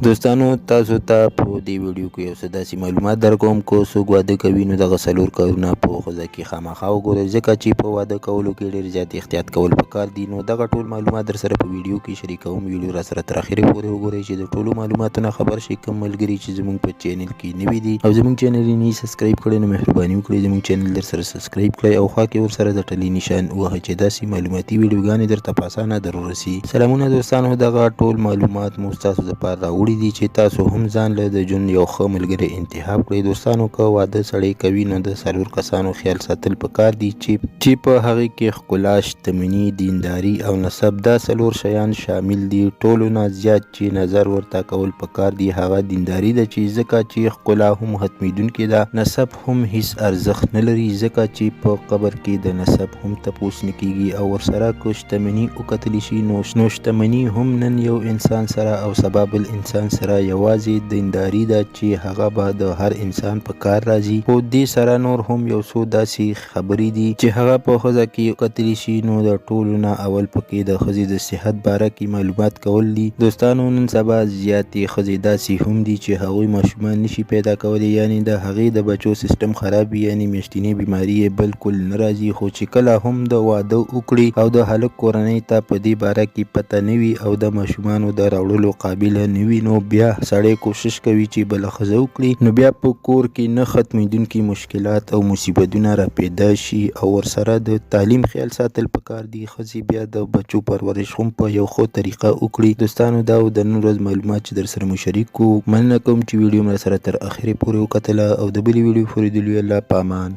دوستانو تاسو ته په دې ویډیو کې یو څه داسې معلومات درکوم، که څوک واده کوي نو دغه څلور کارونه په ښځه کې خامخا وګورئ، ځکه چې په واده کولو کې ډېر زیات احتیاط کول پکار دي. نو دغه ټول معلومات در سره په ویډیو کې شریکوم. ویډیو را سره تر اخرې پورې وګورئ چې د ټولو معلوماتو نه خبر شئ. کوم ملګري چې زموږ په چینل کې نوي دي او زموږ چینل یې نه سبسکرایب کړی، نو مهرباني وکړئ زموږ چینل در سره سبسکرایب کړئ او خوا کې ورسره د ټلې نشان ووهئ چې داسې معلوماتي ویډیوګانې درته په اسانه در ورسي. سلامونه دوستانو، دغه ټول معلومات مو ستاسو لپاره راوړي دي چې تاسو هم ځان له د ژوند یو ښه ملګری انتخاب کړئ. دوستانو، که واده سړی کوي نو د څلور کسانو خیال ساتل پکار دي چې په هغې کې ښکلا، شتمني، دینداري او نسب، دا څلور شیان شامل دي. ټولو نه زیات چې نظر ورته کول پکار دي هغه دینداري ده، چې ځکه چې ښکلا هم ختمیدونکې ده، نسب هم هیڅ ارزښت نه لري، ځکه چې په قبر کې د نسب هم تپوس نه کیږي، او ورسره که شتمني وکتلی شي نو شتمني هم نن یو انسان سره او سبا بل انسان سره، یوازې دینداري ده چې هغه به د هر انسان په کار راځي. خو دې سره نور هم یو څو داسې خبرې دي چې هغه په ښځه کې وکتلی شي، نو د ټولو نه اول پکې د ښځې د صحت باره کې معلومات کول دي. دوستانو، نن سبا زیاتې ښځې داسې هم دي چې هغوی ماشومان نشي پیدا کولی، یعنې د هغې د بچو سیستم خراب وي، یعنې میاشتنۍ بیماري یې بالکل نه راځي، خو چې کله هم د واده وکړي او د هلک کورنۍ ته په دې باره کې پته نه وي او د ماشومانو د راوړلو قابله نه وي، نو بیا سړی کوشش کوي چې بله ښځه وکړي، نو بیا په کور کې نه ختمیدونکي مشکلات او مصیبتونه را پیدا شي. او ورسره د تعلیم خیال ساتل پکار دي، ښځې بیا د بچو پرورش هم په یو ښه طریقه وکړي. دوستانو، دا و د نن ورځ معلومات چې در سره مو شریک کو. مننه کوم چې ویډیو مې سره تر اخرې پورې وکتله او د بلې ویډیو پورې د لوی الله په امان.